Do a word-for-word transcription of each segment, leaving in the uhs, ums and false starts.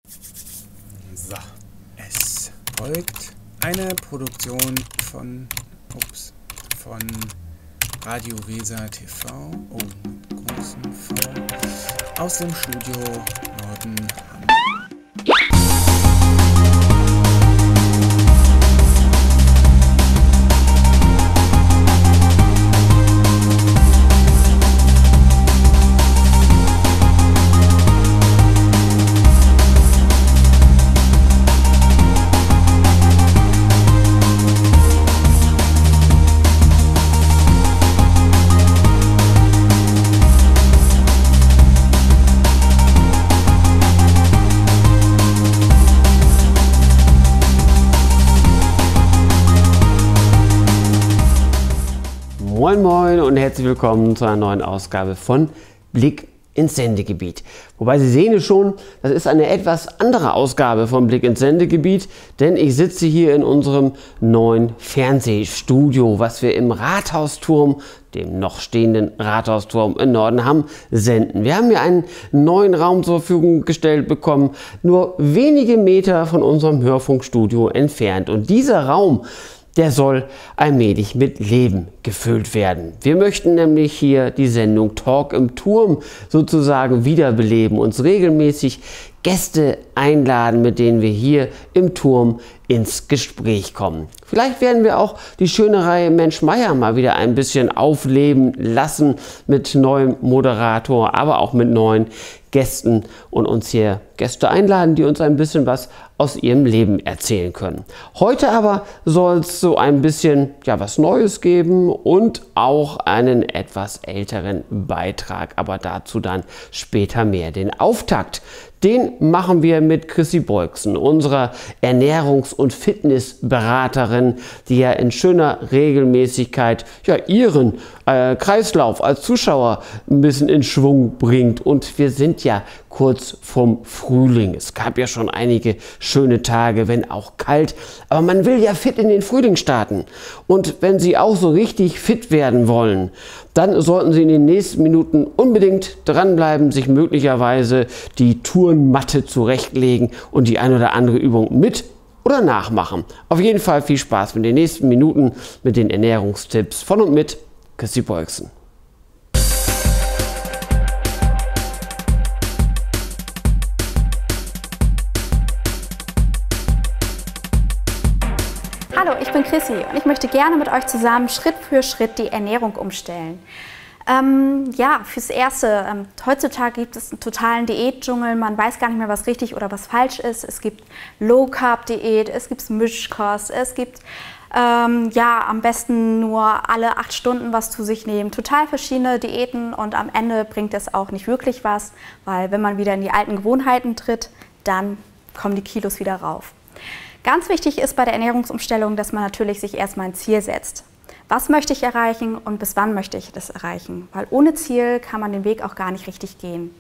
So, es folgt eine Produktion von, ups, von Radio Weser T V, oh, mit großem V, aus dem Studio Norden Hamburg. Moin, moin und herzlich willkommen zu einer neuen Ausgabe von Blick ins Sendegebiet. Wobei, Sie sehen es schon, das ist eine etwas andere Ausgabe von Blick ins Sendegebiet, denn ich sitze hier in unserem neuen Fernsehstudio, was wir im Rathausturm, dem noch stehenden Rathausturm in Nordenham, senden. Wir haben hier einen neuen Raum zur Verfügung gestellt bekommen, nur wenige Meter von unserem Hörfunkstudio entfernt. Und dieser Raum, der soll allmählich mit Leben gefüllt werden. Wir möchten nämlich hier die Sendung Talk im Turm sozusagen wiederbeleben, uns regelmäßig Gäste einladen, mit denen wir hier im Turm ins Gespräch kommen. Vielleicht werden wir auch die schöne Reihe Mensch Meier mal wieder ein bisschen aufleben lassen mit neuem Moderator, aber auch mit neuen Gästen und uns hier Gäste einladen, die uns ein bisschen was aus ihrem Leben erzählen können. Heute aber soll es so ein bisschen, ja, was Neues geben und auch einen etwas älteren Beitrag, aber dazu dann später mehr. Den Auftakt, den machen wir mit Chrissy Beuksen, unserer Ernährungs- und Fitnessberaterin, die ja in schöner Regelmäßigkeit, ja, ihren, äh, Kreislauf als Zuschauer ein bisschen in Schwung bringt. Und wir sind ja kurz vorm Frühling. Es gab ja schon einige schöne Tage, wenn auch kalt. Aber man will ja fit in den Frühling starten. Und wenn Sie auch so richtig fit werden wollen, dann sollten Sie in den nächsten Minuten unbedingt dranbleiben, sich möglicherweise die Turnmatte zurechtlegen und die ein oder andere Übung mit- oder nachmachen. Auf jeden Fall viel Spaß mit den nächsten Minuten mit den Ernährungstipps von und mit Chrissy Beuksen. Hallo, ich bin Chrissy und ich möchte gerne mit euch zusammen Schritt für Schritt die Ernährung umstellen. Ähm, ja, fürs Erste, ähm, heutzutage gibt es einen totalen Diätdschungel. Man weiß gar nicht mehr, was richtig oder was falsch ist. Es gibt Low-Carb-Diät, es gibt Mischkost, es gibt, ähm, ja, am besten nur alle acht Stunden was zu sich nehmen. Total verschiedene Diäten und am Ende bringt es auch nicht wirklich was, weil wenn man wieder in die alten Gewohnheiten tritt, dann kommen die Kilos wieder rauf. Ganz wichtig ist bei der Ernährungsumstellung, dass man natürlich sich erstmal ein Ziel setzt. Was möchte ich erreichen und bis wann möchte ich das erreichen? Weil ohne Ziel kann man den Weg auch gar nicht richtig gehen.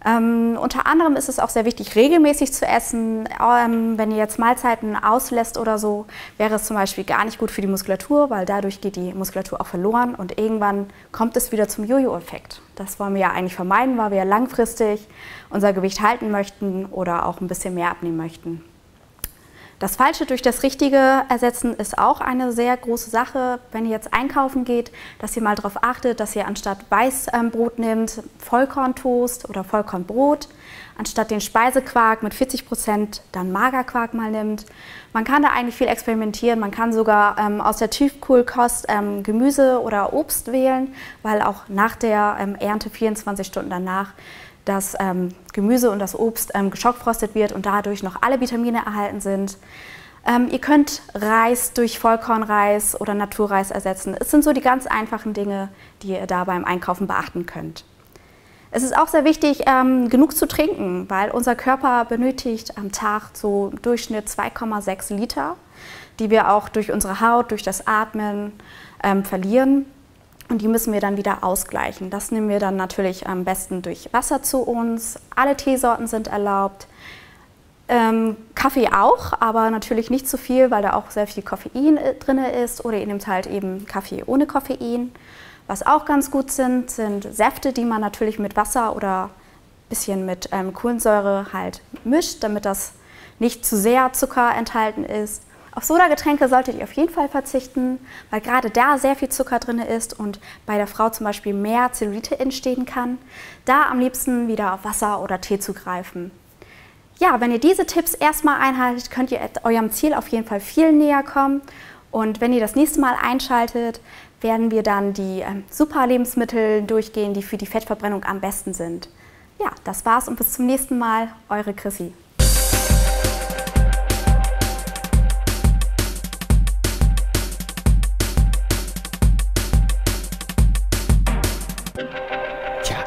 Ähm, unter anderem ist es auch sehr wichtig, regelmäßig zu essen. Ähm, wenn ihr jetzt Mahlzeiten auslässt oder so, wäre es zum Beispiel gar nicht gut für die Muskulatur, weil dadurch geht die Muskulatur auch verloren und irgendwann kommt es wieder zum Jojo-Effekt. Das wollen wir ja eigentlich vermeiden, weil wir ja langfristig unser Gewicht halten möchten oder auch ein bisschen mehr abnehmen möchten. Das Falsche durch das Richtige ersetzen ist auch eine sehr große Sache. Wenn ihr jetzt einkaufen geht, dass ihr mal darauf achtet, dass ihr anstatt Weißbrot nehmt, Vollkorntoast oder Vollkornbrot, anstatt den Speisequark mit vierzig Prozent dann Magerquark mal nimmt. Man kann da eigentlich viel experimentieren. Man kann sogar, ähm, aus der Tiefkühlkost, ähm, Gemüse oder Obst wählen, weil auch nach der, ähm, Ernte vierundzwanzig Stunden danach das, ähm, Gemüse und das Obst, ähm, geschockfrostet wird und dadurch noch alle Vitamine erhalten sind. Ähm, ihr könnt Reis durch Vollkornreis oder Naturreis ersetzen. Es sind so die ganz einfachen Dinge, die ihr da beim Einkaufen beachten könnt. Es ist auch sehr wichtig, ähm, genug zu trinken, weil unser Körper benötigt am Tag so im Durchschnitt zwei Komma sechs Liter, die wir auch durch unsere Haut, durch das Atmen, ähm, verlieren. Und die müssen wir dann wieder ausgleichen. Das nehmen wir dann natürlich am besten durch Wasser zu uns. Alle Teesorten sind erlaubt. Ähm, Kaffee auch, aber natürlich nicht zu viel, weil da auch sehr viel Koffein, äh, drin ist. Oder ihr nehmt halt eben Kaffee ohne Koffein. Was auch ganz gut sind, sind Säfte, die man natürlich mit Wasser oder bisschen mit, ähm, Kohlensäure halt mischt, damit das nicht zu sehr Zucker enthalten ist. Auf Sodagetränke solltet ihr auf jeden Fall verzichten, weil gerade da sehr viel Zucker drin ist und bei der Frau zum Beispiel mehr Zellulite entstehen kann. Da am liebsten wieder auf Wasser oder Tee zugreifen. Ja, wenn ihr diese Tipps erstmal einhaltet, könnt ihr eurem Ziel auf jeden Fall viel näher kommen. Und wenn ihr das nächste Mal einschaltet, werden wir dann die, ähm, Superlebensmittel durchgehen, die für die Fettverbrennung am besten sind. Ja, das war's und bis zum nächsten Mal. Eure Chrissy. Tja,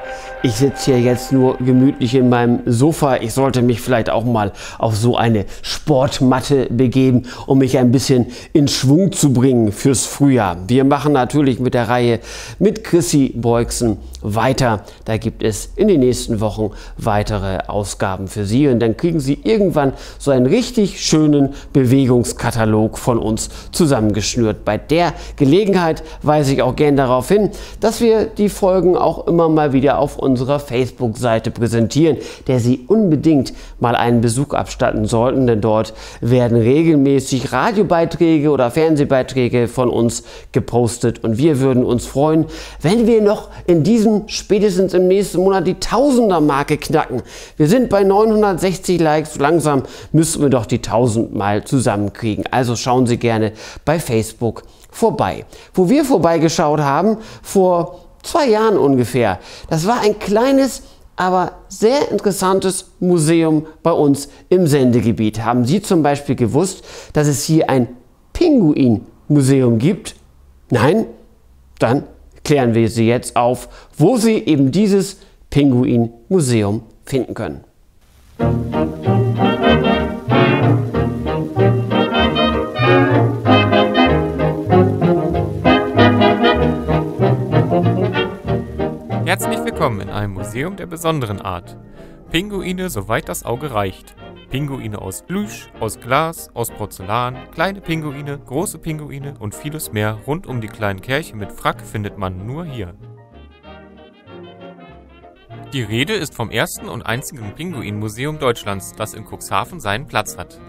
ich sitze hier jetzt nur gemütlich in meinem Sofa. Ich sollte mich vielleicht auch mal auf so eine Sportmatte begeben, um mich ein bisschen in Schwung zu bringen fürs Frühjahr. Wir machen natürlich mit der Reihe mit Chrissy Breuxen weiter. Da gibt es in den nächsten Wochen weitere Ausgaben für Sie. Und dann kriegen Sie irgendwann so einen richtig schönen Bewegungskatalog von uns zusammengeschnürt. Bei der Gelegenheit weise ich auch gern darauf hin, dass wir die Folgen auch immer mal wieder auf unserer Facebook-Seite präsentieren, der Sie unbedingt mal einen Besuch abstatten sollten, denn dort werden regelmäßig Radiobeiträge oder Fernsehbeiträge von uns gepostet. Und wir würden uns freuen, wenn wir noch in diesem, spätestens im nächsten Monat die Tausender-Marke knacken. Wir sind bei neunhundertsechzig Likes. So langsam müssen wir doch die tausend mal zusammenkriegen. Also schauen Sie gerne bei Facebook vorbei. Wo wir vorbeigeschaut haben, vor zwei Jahren ungefähr. Das war ein kleines, aber sehr interessantes Museum bei uns im Sendegebiet. Haben Sie zum Beispiel gewusst, dass es hier ein Pinguin-Museum gibt? Nein? Dann klären wir Sie jetzt auf, wo Sie eben dieses Pinguin-Museum finden können. Herzlich willkommen in einem Museum der besonderen Art. Pinguine, soweit das Auge reicht. Pinguine aus Plüsch, aus Glas, aus Porzellan, kleine Pinguine, große Pinguine und vieles mehr rund um die kleinen Kerlchen mit Frack findet man nur hier. Die Rede ist vom ersten und einzigen Pinguinmuseum Deutschlands, das in Cuxhaven seinen Platz hat.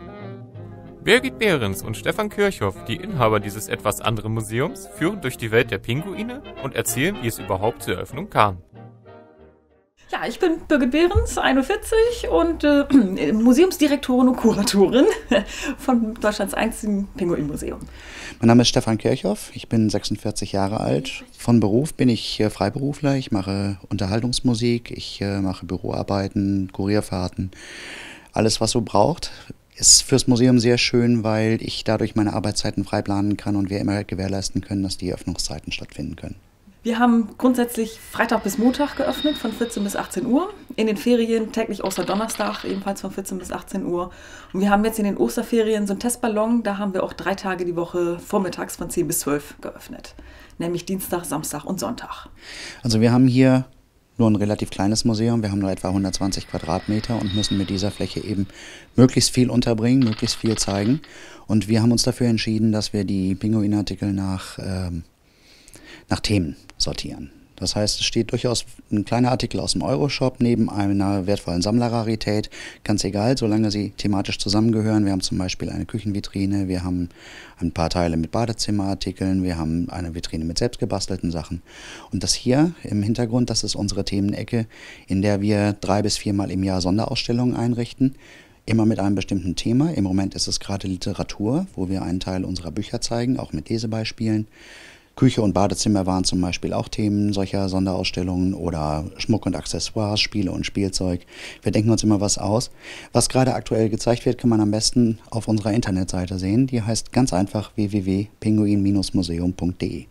Birgit Behrens und Stefan Kirchhoff, die Inhaber dieses etwas anderen Museums, führen durch die Welt der Pinguine und erzählen, wie es überhaupt zur Eröffnung kam. Ja, ich bin Birgit Behrens, einundvierzig und, äh, Museumsdirektorin und Kuratorin von Deutschlands einzigen Pinguinmuseum. Mein Name ist Stefan Kirchhoff, ich bin sechsundvierzig Jahre alt. Von Beruf bin ich, äh, Freiberufler. Ich mache Unterhaltungsmusik, ich, äh, mache Büroarbeiten, Kurierfahrten, alles, was so braucht. Ist fürs Museum sehr schön, weil ich dadurch meine Arbeitszeiten frei planen kann und wir immer gewährleisten können, dass die Öffnungszeiten stattfinden können. Wir haben grundsätzlich Freitag bis Montag geöffnet, von vierzehn bis achtzehn Uhr. In den Ferien täglich außer Donnerstag, ebenfalls von vierzehn bis achtzehn Uhr. Und wir haben jetzt in den Osterferien so einen Testballon, da haben wir auch drei Tage die Woche vormittags von zehn bis zwölf geöffnet. Nämlich Dienstag, Samstag und Sonntag. Also wir haben hier nur ein relativ kleines Museum. Wir haben nur etwa hundertzwanzig Quadratmeter und müssen mit dieser Fläche eben möglichst viel unterbringen, möglichst viel zeigen. Und wir haben uns dafür entschieden, dass wir die Pinguinartikel nach, ähm, nach Themen sortieren. Das heißt, es steht durchaus ein kleiner Artikel aus dem Euroshop neben einer wertvollen Sammlerrarität. Ganz egal, solange sie thematisch zusammengehören. Wir haben zum Beispiel eine Küchenvitrine, wir haben ein paar Teile mit Badezimmerartikeln, wir haben eine Vitrine mit selbstgebastelten Sachen. Und das hier im Hintergrund, das ist unsere Themenecke, in der wir drei bis viermal im Jahr Sonderausstellungen einrichten. Immer mit einem bestimmten Thema. Im Moment ist es gerade Literatur, wo wir einen Teil unserer Bücher zeigen, auch mit Lesebeispielen. Küche und Badezimmer waren zum Beispiel auch Themen solcher Sonderausstellungen oder Schmuck und Accessoires, Spiele und Spielzeug. Wir denken uns immer was aus. Was gerade aktuell gezeigt wird, kann man am besten auf unserer Internetseite sehen. Die heißt ganz einfach w w w pinguin museum punkt d e.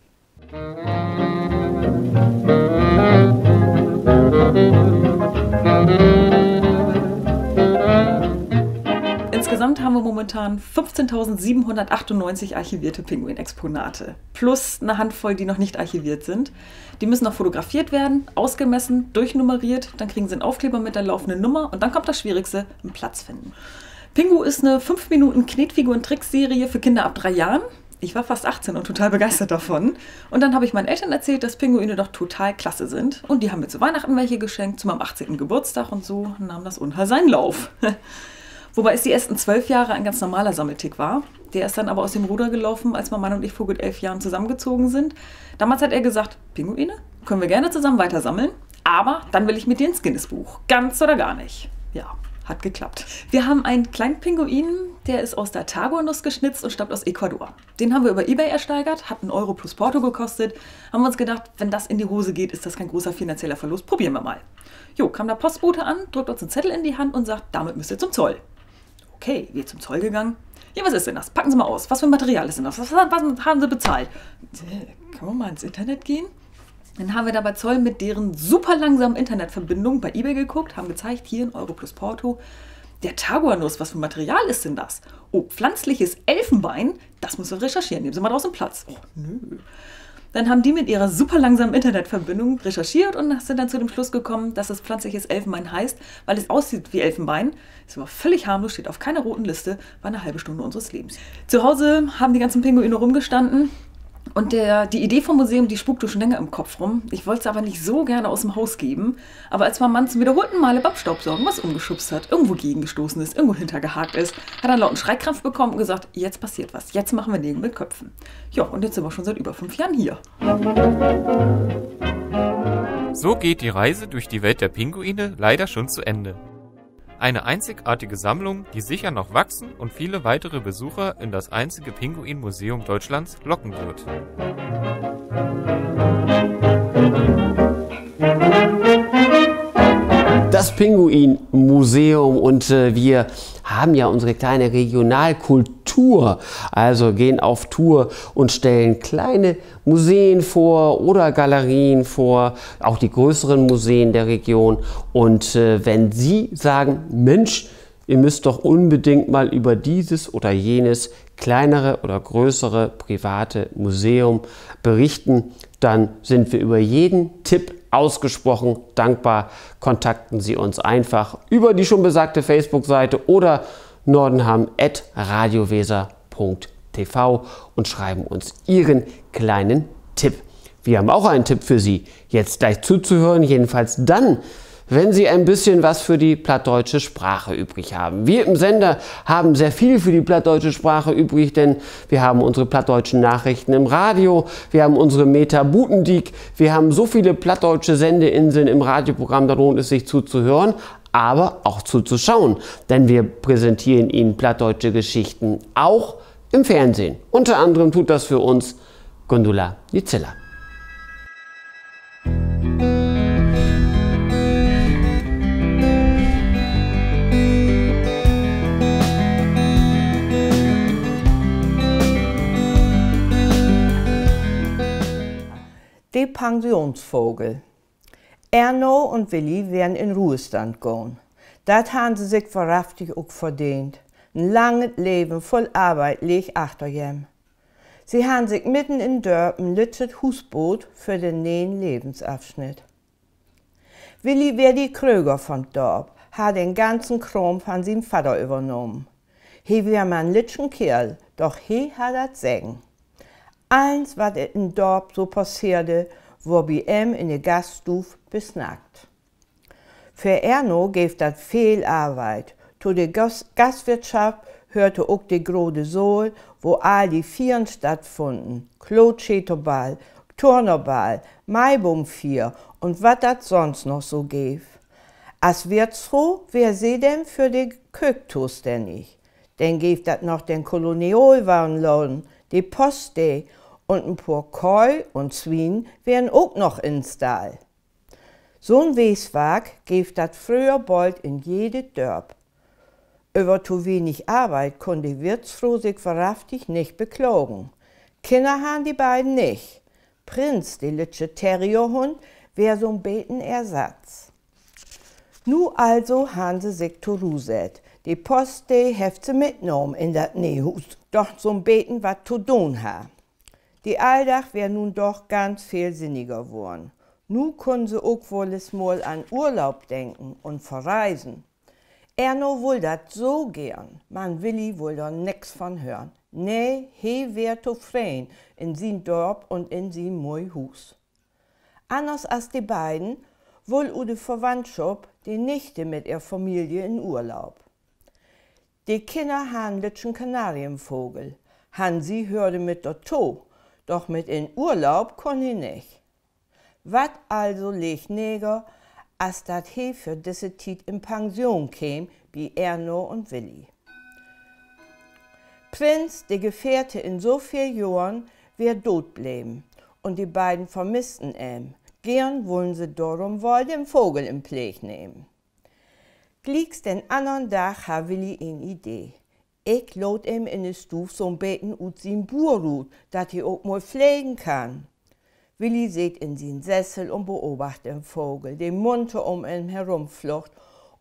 Insgesamt haben wir momentan fünfzehntausendsiebenhundertachtundneunzig archivierte Pinguin-Exponate. Plus eine Handvoll, die noch nicht archiviert sind. Die müssen noch fotografiert werden, ausgemessen, durchnummeriert. Dann kriegen sie einen Aufkleber mit der laufenden Nummer. Und dann kommt das Schwierigste, einen Platz finden. Pingu ist eine fünf Minuten Knetfiguren-Trickserie für Kinder ab drei Jahren. Ich war fast achtzehn und total begeistert davon. Und dann habe ich meinen Eltern erzählt, dass Pinguine doch total klasse sind. Und die haben mir zu Weihnachten welche geschenkt, zu meinem achtzehnten Geburtstag und so nahm das Unheil seinen Lauf. Wobei es die ersten zwölf Jahre ein ganz normaler Sammeltick war. Der ist dann aber aus dem Ruder gelaufen, als mein Mann und ich vor gut elf Jahren zusammengezogen sind. Damals hat er gesagt: Pinguine? Können wir gerne zusammen weiter sammeln, aber dann will ich mit dir ins Guinness-Buch. Ganz oder gar nicht. Ja, hat geklappt. Wir haben einen kleinen Pinguin, der ist aus der Tagornuss geschnitzt und stammt aus Ecuador. Den haben wir über eBay ersteigert, hat einen Euro plus Porto gekostet. Haben wir uns gedacht, wenn das in die Hose geht, ist das kein großer finanzieller Verlust. Probieren wir mal. Jo, kam der Postbote an, drückt uns einen Zettel in die Hand und sagt: Damit müsst ihr zum Zoll. Okay, wir zum Zoll gegangen. Ja, was ist denn das? Packen Sie mal aus. Was für ein Material ist denn das? Was, was haben Sie bezahlt? Äh, Können wir mal ins Internet gehen? Dann haben wir da bei Zoll mit deren super langsamen Internetverbindung bei eBay geguckt, haben gezeigt, hier ein Euro plus Porto. Der Taguanuss, was für Material ist denn das? Oh, pflanzliches Elfenbein? Das müssen wir recherchieren. Nehmen Sie mal draußen Platz. Oh, nö. Dann haben die mit ihrer super langsamen Internetverbindung recherchiert und sind dann zu dem Schluss gekommen, dass es pflanzliches Elfenbein heißt, weil es aussieht wie Elfenbein. Ist aber völlig harmlos, steht auf keiner roten Liste, war eine halbe Stunde unseres Lebens. Zu Hause haben die ganzen Pinguine rumgestanden. Und der, die Idee vom Museum, die spukte schon länger im Kopf rum. Ich wollte sie aber nicht so gerne aus dem Haus geben. Aber als mein Mann zum wiederholten Male beim Staubsaugen was umgeschubst hat, irgendwo gegengestoßen ist, irgendwo hintergehakt ist, hat er einen lauten Schreikrampf bekommen und gesagt: Jetzt passiert was, jetzt machen wir Nägel mit Köpfen. Ja, und jetzt sind wir schon seit über fünf Jahren hier. So geht die Reise durch die Welt der Pinguine leider schon zu Ende. Eine einzigartige Sammlung, die sicher noch wachsen und viele weitere Besucher in das einzige Pinguinmuseum Deutschlands locken wird. Das Pinguinmuseum und, äh, wir haben ja unsere kleine Regionalkultur, also gehen auf Tour und stellen kleine Museen vor oder Galerien vor, auch die größeren Museen der Region. Und, äh, wenn Sie sagen, Mensch, ihr müsst doch unbedingt mal über dieses oder jenes kleinere oder größere private Museum berichten, dann sind wir über jeden Tipp ausgesprochen dankbar. Kontakten Sie uns einfach über die schon besagte Facebook-Seite oder nordenham at radioweser punkt t v und schreiben uns Ihren kleinen Tipp. Wir haben auch einen Tipp für Sie, jetzt gleich zuzuhören, jedenfalls dann, wenn Sie ein bisschen was für die plattdeutsche Sprache übrig haben. Wir im Sender haben sehr viel für die plattdeutsche Sprache übrig, denn wir haben unsere plattdeutschen Nachrichten im Radio, wir haben unsere Meta Butendiek, wir haben so viele plattdeutsche Sendeinseln im Radioprogramm, da lohnt es sich zuzuhören, aber auch zuzuschauen, denn wir präsentieren Ihnen plattdeutsche Geschichten auch im Fernsehen. Unter anderem tut das für uns Gundula Nizzilla. De Pensionsvogel. Erno un Willi weren in Ruhestand gahn. Dat harrn se sik wohrhaftig ok verdeent. En langet Leven vull Arbeit leeg achter jem. Se harrn sik midden in Dörp en lüttjet Huus boot för den ne'en Levensafsnitt. Willi weer de Kröger von't Dörp, harr den ganzen Kraam van sien Vadder övernahmen. He weer man lüttjen Keerl, doch he harr dat Seggen. Allens, wat in Dörp so passeerde, wor bi em in de Gaststuuv besnackt. För Erno geev dat veel Arbeit. To de Gas-, Gastwirtschaft höörte ok de grote Saal, wo all de Fiern stattfunnen: Klootscheterball, Turnerball, Maiboomfier un wat dat sonst noch so geev. As Wirtsfro weer se denn för de Köök tostännig. Denn geev dat noch den Kolonialwarenladen, de Poststee un en poor Köh un Swien weren ok noch in'n Stall. So'n Weeswark geev dat fröher bold in jedet Dörp. Över to wenig Arbeit kunn de Wirtsfro sik wohrhaftig nich beklagen. Kinner harrn de beiden nich. Prinz, de lüttje Terrierhund, weer so'n beten Ersatz. Nu also harrn se sik to Ruh sett. De Poststee hefft se mitnahmen in dat ne'e Huus, doch so'n beten wat to doon harr. De Alldag weer nu doch ganz veel sinniger worrn. Nu kunnen se ok woll es mal an Urlaub denken un verreisen. Erno wull dat so geern, man Willi wull dor nix van hören. Nee, he weer tofreden in sien Dörp un in sien moi Huus. Anners as de beiden wull ut de Verwandtschop de Nichte mit ehr Familie in Urlaub. De Kinner harrn lüttjen Kanarienvogel. Hansi höörde mit dorto, doch mit in Urlaub kunn he nich. Wat also leeg neger, as dat he för disse Tiet in Pension keem bi Erno un Willi. Prinz, de Gefährte in so veel Johren, weer doot bleven, un de beiden vermissten em. Geern wullen se dorum woll den Vogel in Pleeg nehmen. Glieks den annern Dag harr Willi en Idee. Ik laat em in de Stuuv so'n beten ut sien Buur rut, dat he ok mal flegen kann. Willi seet in sien Sessel un beobacht den Vogel, de munter üm em herumfloog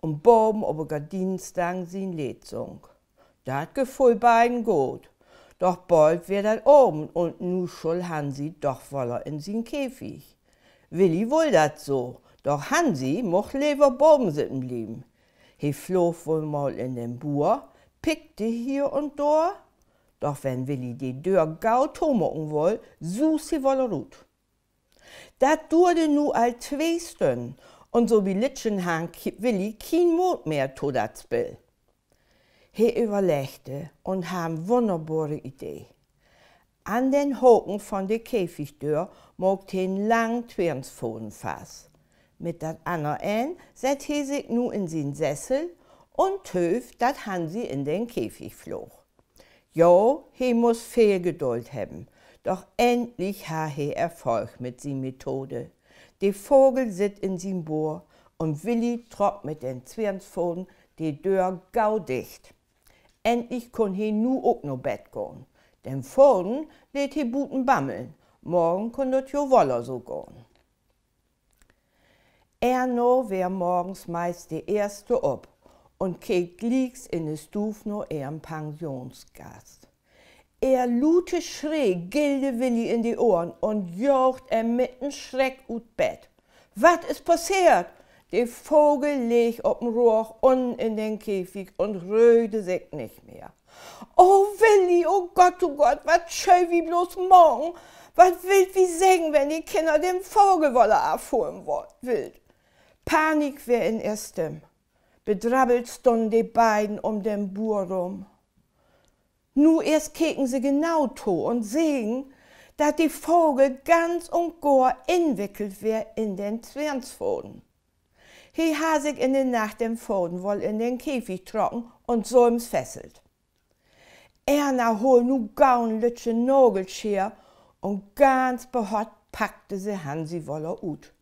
un baven op de Gardinenstang sien Leed sung. Dat gefull beiden goot. Doch bold weer dat Avend un nu schull Hansi doch woller in sien Käfig. Willi wull dat so, doch Hansi much lever baven sitten blieven. He floog woll mal in den Buur, pickde hier un dor, doch wenn Willi de Döör gau tomaken woll, suus he woller rut. Dat duurde nu al twee Stünnen, un so bi lüttjen harrn Ki-, Willi kien Moot mehr to dat Spill. He överleggde un harr en wunnerbore Idee. An den Haken von de Käfigdöör maakt he en langen Tweernsfaden fast. Mit dat anner Enn sett he sik nu in sien Sessel un tööv, dat Hansi in den Käfig floog. Jo, he muss veel Geduld hebben, doch endlich harr he Erfolg mit sien Methode. De Vogel sitt in sien Buur un Willi trock mit den Tweernsfaden de Döör gau dicht. Endlich kunn he nu ok na Bett gahn. Den Faden leet he buten bammeln. Morgen kunn dat jo woller so gahn. Erna weer morgens meist de Eerste op un keek glieks in de Stuuv na ehren Pensionsgast. Ehr lute Schree gillde Willi in de Ohren un jaagt em mit en Schreck ut Bett. Wat is passeert? De Vogel leeg op en Rügg unnen in den Käfig un röhrde sik nich mehr. O Willi, o Gott, o Gott, wat schöölt wi bloots maken? Wat willt wi seggen, wenn de Kinner den Vogel woller afholen wo-, willt? Panik weer in ehr Stimm. Bedrabbelt stunnen de beiden üm den Buur rum. Nu eerst keken se genau to un segen, dat de Vogel ganz un gor inwickelt weer in den Tweernsfaden. He harr sik in de Nacht den Faden woll in den Käfig trocken un sülms fesselt. Erna hool nu gau en lüttje Nagelscheer un ganz behott packde se Hansi woller ut.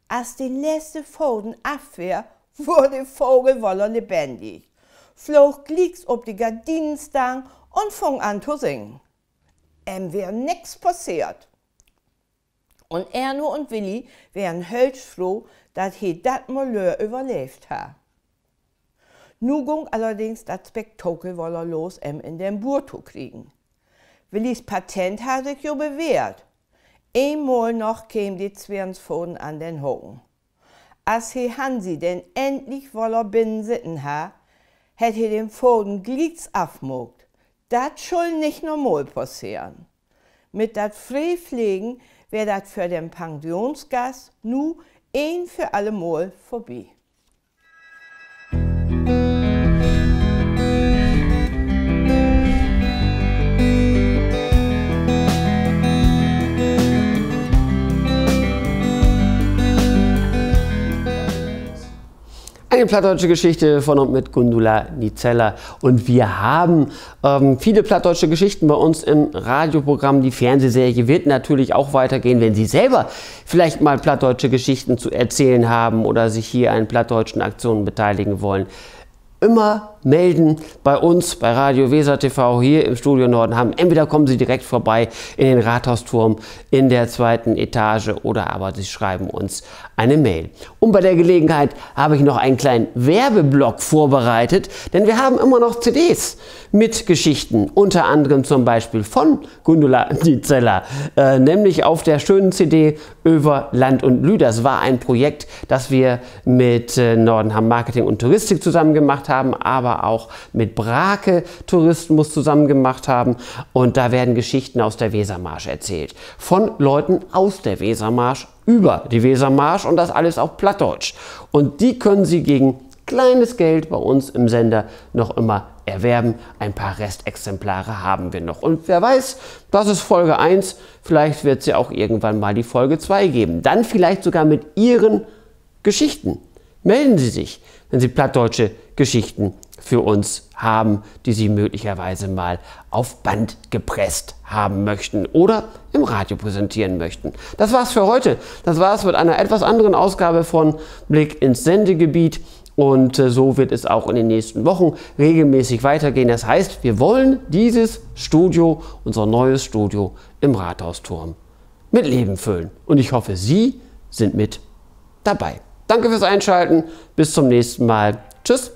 As de letzte Faden af weer, wurr de Vogel woller lebennig, floog glieks op de Gardinenstang un fung an to singen. Em weer nix passeert. Un Erna un Willi weren höchst froh, dat he dat Malör överleevt harr. Nu gung allerdings dat Spektakel woller los, em in den Buur to kriegen. Willis Patent harr sik jo bewährt. Eenmal noch keem de Tweernsfaden an den Haken. As he Hansi denn endlich woller binnen sitten harr, hett he den Faden glieks afmaakt. Dat schull nich nochmal passeren. Mit dat Freeflegen weer dat för den Pensionsgast nu een för alle Mal vörbi. Eine plattdeutsche Geschichte von und mit Gundula Niezella. Und wir haben, ähm, viele plattdeutsche Geschichten bei uns im Radioprogramm. Die Fernsehserie wird natürlich auch weitergehen. Wenn Sie selber vielleicht mal plattdeutsche Geschichten zu erzählen haben oder sich hier an plattdeutschen Aktionen beteiligen wollen, immer melden bei uns bei Radio Weser T V hier im Studio Nordenham. Entweder kommen Sie direkt vorbei in den Rathausturm in der zweiten Etage oder aber Sie schreiben uns eine Mail. Und bei der Gelegenheit habe ich noch einen kleinen Werbeblock vorbereitet, denn wir haben immer noch C Ds mit Geschichten, unter anderem zum Beispiel von Gundula Niezeller, äh, nämlich auf der schönen C D über Land und Lü. Das war ein Projekt, das wir mit äh, Nordenham Marketing und Touristik zusammen gemacht haben, aber auch mit Brake Tourismus zusammen gemacht haben. Und da werden Geschichten aus der Wesermarsch erzählt. Von Leuten aus der Wesermarsch über die Wesermarsch und das alles auf Plattdeutsch. Und die können Sie gegen kleines Geld bei uns im Sender noch immer erwerben. Ein paar Restexemplare haben wir noch. Und wer weiß, das ist Folge eins. Vielleicht wird es ja auch irgendwann mal die Folge zwei geben. Dann vielleicht sogar mit Ihren Geschichten. Melden Sie sich, wenn Sie plattdeutsche Geschichten für uns haben, die Sie möglicherweise mal auf Band gepresst haben möchten oder im Radio präsentieren möchten. Das war's für heute. Das war's mit einer etwas anderen Ausgabe von Blick ins Sendegebiet. Und äh, so wird es auch in den nächsten Wochen regelmäßig weitergehen. Das heißt, wir wollen dieses Studio, unser neues Studio im Rathausturm, mit Leben füllen. Und ich hoffe, Sie sind mit dabei. Danke fürs Einschalten. Bis zum nächsten Mal. Tschüss.